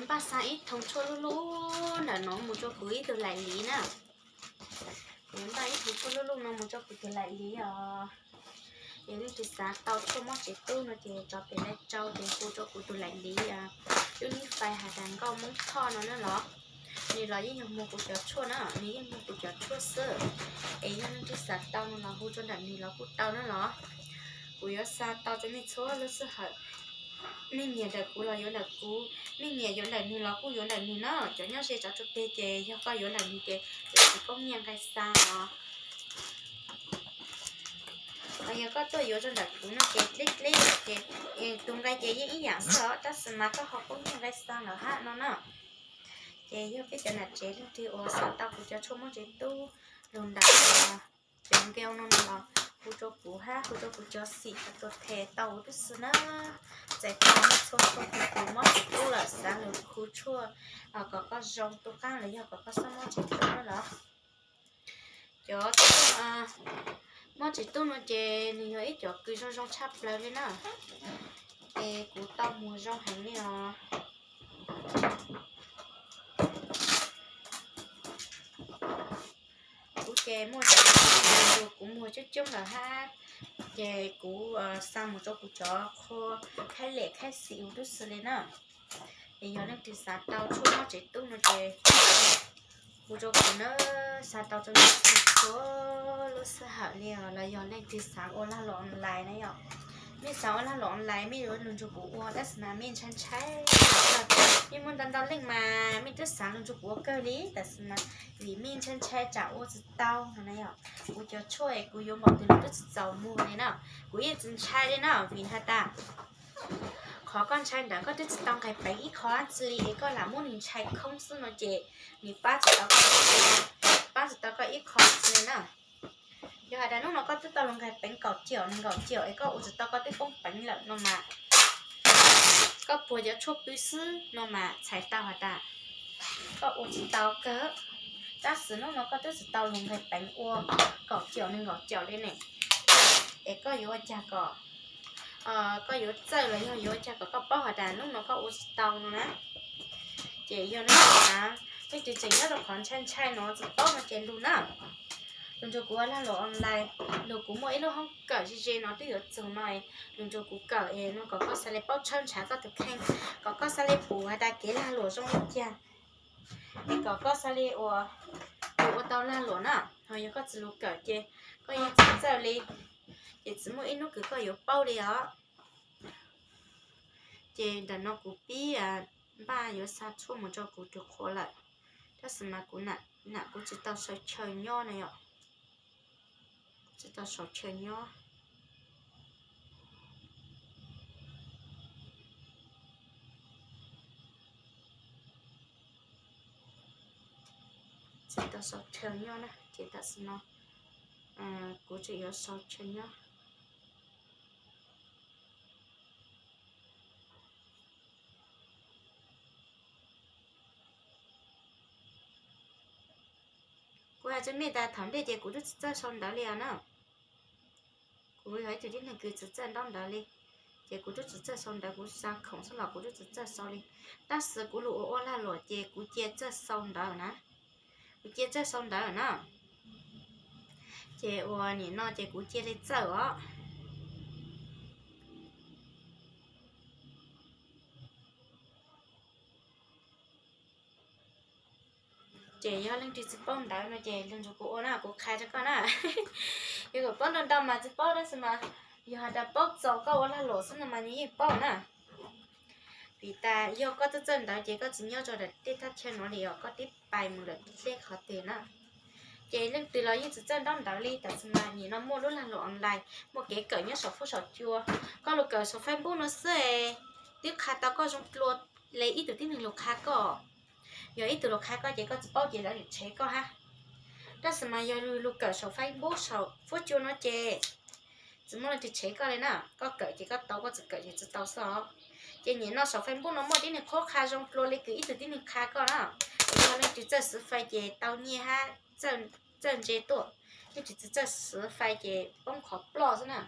Npaj xa ib thooj tshuaj luj luj ntawm no mus rau kuv ib tug laim liv na. Kuv npaj ib thooj tshuaj luj luj no mus rau kuv tus laim liv os. Yog leej twg xav tau tshuaj mob tsev tub no ces tso pem laj rau ces hu rau kuv tus laim liv, lub nib fais has tas Nkauj Hmoob Thoj no na los. Nws los yeej yog muag kuv cov tshuaj na, nws yeej muag kuv cov tshuaj xwb. Es yog leej twg xav tau no los hu rau ntawm nws los kuj tau na los. Kuv yuav xa tau rau nej txhua lub sij hawm. Nej nyiam ntawm kuv los yuav ntawm kuv, nej nyiam yuav ntawm nws los kuj yuav ntawm nws na. Cov nyob ze tsov rau peg ces yog koj yuav ntawm nws ces yuav tsis poob nyiaj nqi xa os. Yog koj tuaj yuav rau ntawm kuv no ces deb deb ces tus nqi ces yeej ib yam xwb os, tab sis mas koj ho poob nyiaj nqi xa lawm hab no na. Ces yog peb cov nam tsev leej twg uas xav tau kuv cov tshuaj mob tsev tub lug ntawm cov nkeo no los hu rau kuv hab hu rau kuv cov xim rau them tau huv tib si na. Txais tau nej txhua txhua tus mob tsev tub lawm xav lug khu tshuaj kom koj zoo tu qaab los yog kom koj xob mob tsev tub na los. Cov mob tsev tub no ces nws yog ib cov kws zoo zoo tshaj plaws li na. Es kuv tau muag zoo heev li os. Kuv ces muaj cov kuv muag coob coob lawm hab, ces kuv xa mus rau kuv cov qhua khaib lem khaib xim huv tib si li na. Es yog leej twg xav tau tshuaj mob tsev tub no ces hu rau kuv na, xa tau rau nej txhua lub sij hawm li os. Los yog leej twg xav ua lag luam online na yom, mej xav ua lag luam online mej yuav lug nrug kuv ua tab sis mas mej ntshai ntshai, mej muaj ntau ntau leej mas mej twb xav lug nrug kuv ua kawg li tab sis mas vim mej ntshai ntshai tsam ua tsis tau no na yom. Kuv cov tshuaj es kuv yuav npaum twg los twb tsis txaus muag li na. Kuv yeej tsis ntshai li na vim has tas qhov koj ntshai ntawd koj twb tsis tau nqis peev ib qho tsi li es koj lam muab nws ntshai khoob xwb no ces nws pab tsis tau koj, pab tsis tau koj ib qho tsi li na. Yog has tas hnub no koj twb tau lug nqis peev kaum caum nees nkaum caum es koj ua tsis tau koj twb poob peev lawm no mas, koj puag cov tshuaj pw xwb no mas txhais tau has tas koj ua tsis tau kawg. Tab sis hnub no koj twb tsis tau lug nqis peev ua kaum caum nees nkaum caum li ne, es koj yuav ua cas kom, koj yuav txawj los yog yuav ua cas kom koj paub has tas hnub no koj ua tsis tau no na. Ces yog leej twg, leej twg tseem nyob rau qhov ntshai ntshai no tsis paub no ces lug na, lug nrug kuv ua lag luam online, lug kuv muaj ib lub hoob kawm ze ze no twb yuav txug no, lug nrug kuv kawm es no kom koj xav li paub tshawb ntshav koj tus kheej, kom koj xav li pum has tas kev lag luam zoo li cas, es kom koj xav li ua, ua tau lag luam na. Ho yog koj tsis lug kawm ces koj yeej tsis txawj li, ces tsis muaj ib hnub kws koj yuav paub li os. Ces ntawm no kuv pib npaj yuav xa tshuaj mus rau kuv tus qhua lawm, tab sis mas kuv nam kuv tsis tau sau chaw nyob na yom, tsis tau sau chaw nyob. Tsis tau sau chaw nyob na ces tam sim no kuv tseem yuav sau chaw nyob. Kuv has tsua mej tas thaum ntej ces kuv twb tsis txawj sau ntawv li os na. Kuv yog ib tug tib neeg kws tsis txawj ntaub ntawv li, ces kuv twb tsis txawj sau ntawv, kuv xa khoom xwb los kuv twb tsis txawj sau li. Tab sis kuv lug ua ua lag luam ces kuv cia txawj sau ntawv na. Kuv cia txawj sau ntawv na. Ces ua nim no ces kuv cia li txawj os. Ces yog leej twg tsis paub ntawv no ces lug nrug kuv ua na, kuv qha rau koj na. Yog kom paub ntau ntau mas tsis paub tab sis mas yog has tas paub txaus koj ua lag luam xwb no mas nws yeej paub na. Vim tas yog koj txawj txawj ntawv ces koj tsis nyob rau ntawm tej thaj chaw no li os, koj twb pais mus lawm dleb qhov twg na. Ces leej twg los yeej tsis txawj ntaub ntawv li, tam sim no nim no muaj lub lag luam online, muaj kev kawm nyob saum fuab saum cua. Koj lug kawm saum Facebook no xwb, twb qha tau koj zoo dlua li ib tug tib neeg lug qha koj. Yog ib tug lug qha koj ces koj tsis paub ces lawv tshev koj hab. Tab sis mas yog lug kawm saum Facebook saum fuab cua no ces tsis muaj leej twg tshev koj li na. Koj kawm ces koj tau, koj tsis kawm ces tsis tau xwb os. Ces nim no saum Facebook no muaj tib neeg qhuab qha zoo dlua li kws ib tug tib neeg qha koj na. Es yog leej twg txawj xwv fais ces tau nyiaj hab txawj ntse tuaj, leej twg tsis txawj xwv fais ces poob qhov ploj xwb na.